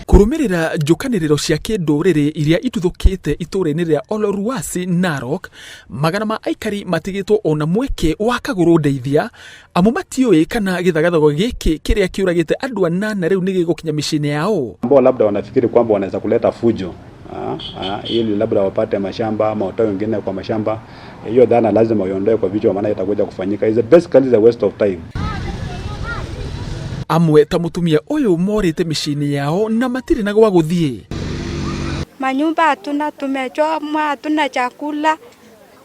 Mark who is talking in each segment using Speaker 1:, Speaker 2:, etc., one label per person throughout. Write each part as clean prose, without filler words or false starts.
Speaker 1: Kũrũmĩrĩra njũkanĩrĩro cia kĩndũrĩrĩ iria ituthũkĩte itũũra-inĩ rĩa Oloruasi, Narok, magana ma aikari matigĩtwo ona mweke wa kagũrũ ndeithia amu matiũĩ kana gĩthagathago gĩkĩ kĩrĩa kĩũragĩte andũ anana rĩu nĩ gĩgũkinya mĩciĩ-inĩ yao.
Speaker 2: Ambao labda wanafikiri kwamba wanaweza kuleta fujo ili labda wapate mashamba ama watoe wengine kwa mashamba. Hiyo dhana lazima uiondoe kwa vichwa, maana itakuja kufanyika. Is basically a waste of time.
Speaker 1: Amwe ta mũtumia ũyũ morĩte mĩciĩ-inĩ yao na matirĩ na gwa gũthiĩ.
Speaker 3: Manyumba hatuna, tumechomwa, hatuna chakula,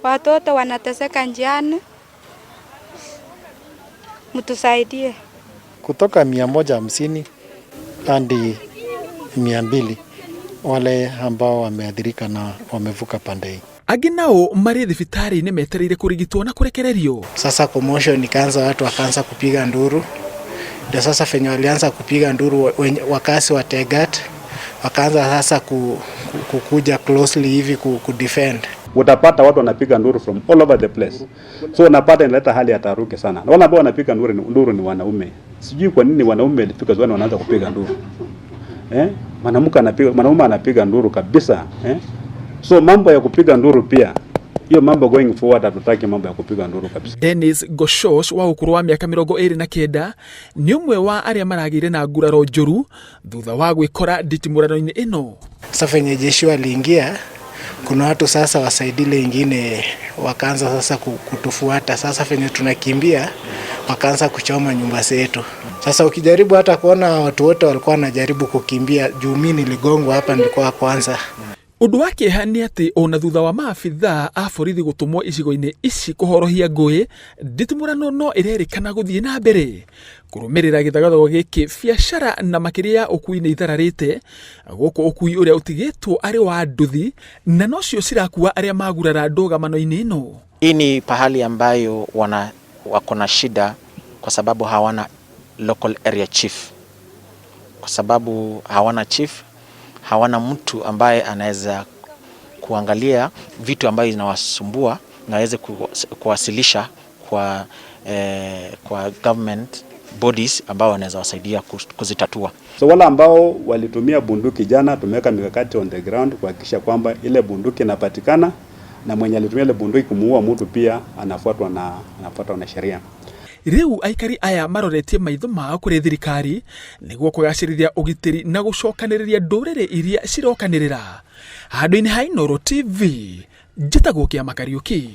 Speaker 3: watoto wanateseka njiani, mtusaidie.
Speaker 4: Kutoka 150 hadi 200 wale ambao wameathirika na wamevuka pande hii.
Speaker 1: Angĩ nao marĩ thibitarĩ-inĩ metereire kũrigitwo na kũrekererio.
Speaker 5: Sasa commotion ikaanza, watu wakaanza kupiga nduru. Ndio sasa venye walianza kupiga nduru, wakazi wa Tegat wakaanza sasa kukuja closely hivi ku defend.
Speaker 2: Utapata watu wanapiga nduru from all over the place, so unapata inaleta hali ya taharuki sana. Na wale ambao wanapiga nduru ni wanaume. Sijui kwa nini wanaume ilifika zoni wanaanza kupiga nduru. Mwanamke anapiga, mwanaume anapiga nduru kabisa. So mambo ya kupiga nduru pia, hiyo mambo going forward hatutaki mambo ya kupiga nduru kabisa.
Speaker 1: Dennis Goshosh wa ũkũrũ wa mĩaka 29 nĩ ũmwe wa arĩa maragĩire na nguraro njũru thutha wa gwĩkora nditimũrano-inĩ ĩno.
Speaker 5: Sasa venye jeshi waliingia, kuna watu sasa wasaidile ingine wakaanza sasa kutufuata. Sasa venye tunakimbia wakaanza kuchoma nyumba zetu. Sasa ukijaribu hata kuona watu wote walikuwa wanajaribu kukimbia, juu mimi niligongwa hapa, nilikuwa kwanza.
Speaker 1: Ũndũ wa kĩeha nĩ atĩ ona thutha wa maabithaa a borithi gũtũmwo icigo-inĩ ici kũhorohia ngũĩ, nditimũrano no ĩrerĩkana gũthiĩ na mbere. Kũrũmĩrĩra gĩthagathago gĩkĩ, biacara na makĩria ya ũkui nĩ ithararĩte, gũkũ ũkui ũrĩa ũtigĩtwo arĩ wa nduthi na nocio cirakua arĩa magurara ndũgamano-inĩ ĩno.
Speaker 6: Hii ni pahali ambayo wako na shida kwa sababu hawana local area chief, kwa sababu hawana chief, hawana mtu ambaye anaweza kuangalia vitu ambayo inawasumbua na aweze kuwasilisha kwa government bodies ambao wanaweza wasaidia kuzitatua.
Speaker 2: So wale ambao walitumia bunduki jana, tumeweka mikakati on the ground kuhakikisha kwamba ile bunduki inapatikana na mwenye alitumia ile bunduki kumuua mtu pia anafuatwa na sheria.
Speaker 1: Rĩu aikari aya maroretie maitho mao kũrĩ thirikari nĩguo kũgacĩrithia ũgitĩri na gũcokanĩrĩria ndũrĩrĩ iria cirokanĩrĩra. Handũ-inĩ ha Inooro TV, njĩtagwo Kĩama Kariũki.